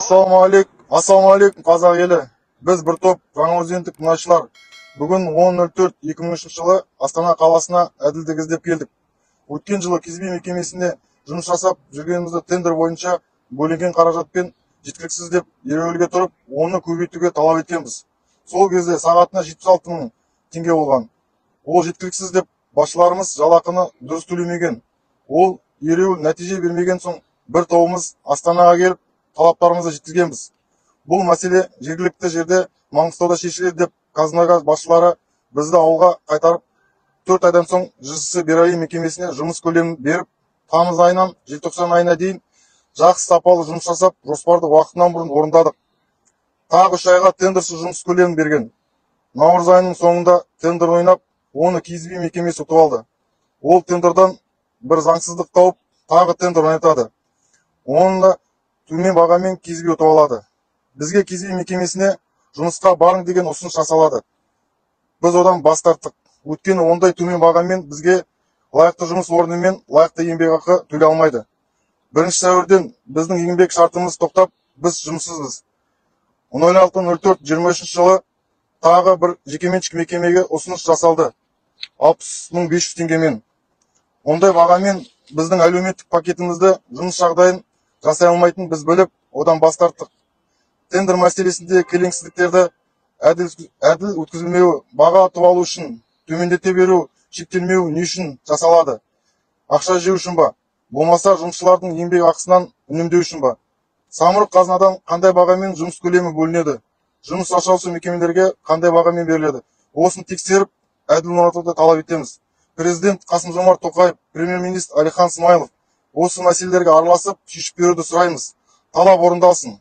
Ассалаумағалейкум, қазақ елі. Біз бір топ жаңаөзендік мұнайшылар бүгін 10.04.2003 жылы Астана қаласына әділдік іздеп келдік. Өткен жылы КИЗБИ мекемесінде жұмыс жасап жүргенімізді тендер бойынша бөлінген қаражатпен жеткіліксіз деп ереуілге тұрып, оны көбейтуге талап еткенбіз. Сол кезде сағатына 76 мың теңге болған. Ол жеткіліксіз деп басшыларымыз жалақыны дұрыс төлемеген. Ол ереуіл нәтиже бермеген соң бір тобымыз Астанаға келіп талаптарымызды жеткізгенбіз. Бұл мәселе жергілікті жерде Маңғыстауда шешіледі деп Қазмұнайгаз басшылары бізді ауылға қайтарып, 4 айдан соң ЖСС Берали мекемесіне жұмыс көлемін беріп, тамыз айынан желтоқсан айына дейін жақсы сапалы жұмыс жасап, жоспарды уақытынан бұрын орындадық. Тағы 3 айға тендерсіз жұмыс көлемін берген. Наурыз айының соңында тендер ойнап, оны КИЗБИ мекемесі ұтып алды. Ол тендердан бір заңсыздық тауып, тағы тендер ойнатады. Оны да төмен бағамен КИЗБИ ұтып алады. Бізге КИЗБИ мекемесіне жұмысқа барың деген ұсыныс жасалады. Біз одан бас тарттық. Өйткені ондай төмен бағамен бізге лайықты жұмыс орны мен лайықты еңбекақы төлей алмайды. 1 сәуірден біздің еңбек шартымыз тоқтап, біз жұмыссызбыз. 16.04.23 жылы тағы бір жекеменшік мекемеге ұсыныс жасалды. 60 500 теңгемен. Ондай бағамен біздің әлеуметтік пакетімізді, жұмыс жағдайын жасай алмайтын біз біліп, одан бас тарттық. Тендер мәселесінде келеңсіздіктерді әділ өткізілмеуі, баға ұтып алу үшін төмендете беру, шектелмеуі не үшін жасалады? Ақша жеу үшін ба? Болмаса жұмысшылардың еңбек ақысынан үнемдеу үшін ба? Самұрық қазынадан қандай бағамен жұмыс көлемі бөлінеді? Жұмыс жасаушы мекемелерге қандай бағамен беріледі? Осыны тексеріп, әділ орнатуды талап етеміз. Президент Қасым-Жомарт Тоқаев, премьер-министр Әлихан Смайылов осы мәселелерге араласып, шешіп беруді сұраймыз. Талап орындалсын.